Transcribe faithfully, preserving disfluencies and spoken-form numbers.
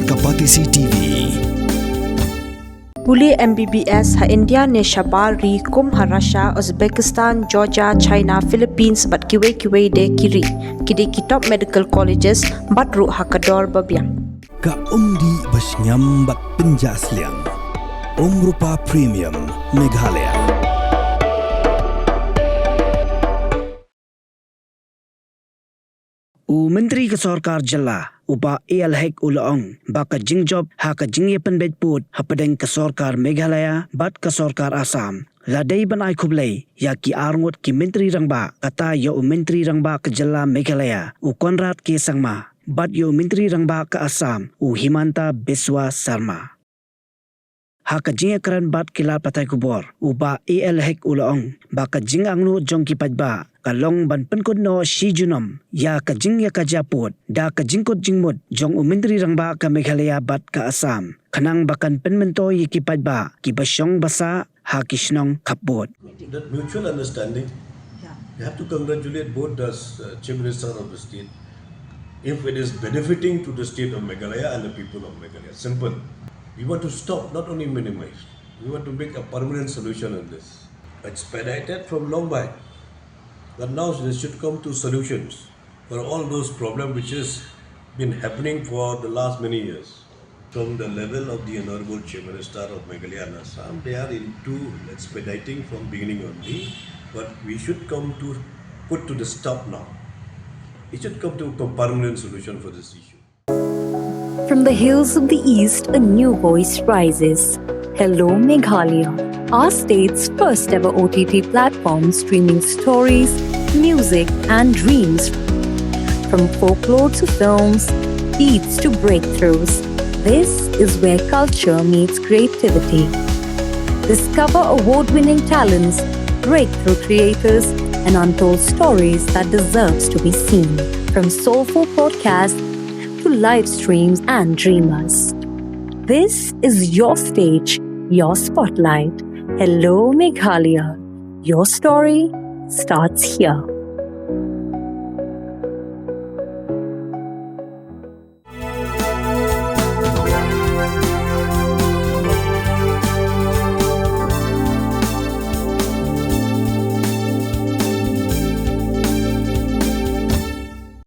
Kapatisi T V. Pule M B B S ha India ne shabar ri kum ha Russia, Uzbekistan, Georgia, China, Philippines bad kiwei kiwei de ki ri. Ki dei ki top medical colleges bad ruh ha ka dor ba biang. Ka umdih ba shngiam bad pynjah sliang. Umrupa Premium Meghalaya. U Myntri ka Sorkar Jylla, u Bah A L Hek u la ong ba ka jingjop ha ka jingïapynbeit pud hapdeng ka Sorkar Meghalaya bad ka Sorkar Assam la dei ban ai khublei ïa ki arngut ki Myntri Rangbah, kata ïa u Myntri Rangbah ka Jylla Meghalaya, u Conrad K Sangma, bad ïa u Myntri Rangbah ka Assam, u Himanta Biswa Sarma. Ha ka jingïakren bad ki lad pathai khubor, u Bah A L Hek u la ong ba ka jingangnud jong ki paidbah ka long ban pynkut noh shi junom ïa ka jingïakajia pud da ka jingkut jingmut jong u Myntri Rangbah ka Meghalaya bad ka Assam, khnang ba kan pynmyntoi ïa ki paidbah kiba shong ba sah ha ki shnong khappud. That mutual understanding, you have to congratulate both the uh, Chief Minister of the state if it is benefiting to the state of Meghalaya and the people of Meghalaya. Simple. We want to stop, not only minimize. We want to make a permanent solution on this. Expedited from long by. But now they should come to solutions for all those problems which has been happening for the last many years. From the level of the Honorable Chief Minister of Meghalaya and Assam, they are into expediting from beginning only. But we should come to put to the stop now. It should come to a permanent solution for this issue. From the hills of the East, a new voice rises. Hello, Meghalaya. Our state's first ever O T T platform streaming stories, music, and dreams. From folklore to films, beats to breakthroughs, this is where culture meets creativity. Discover award winning talents, breakthrough creators, and untold stories that deserves to be seen. From soulful podcasts to live streams and dreamers. This is your stage, your spotlight. Hello, Meghalaya. Your story starts here.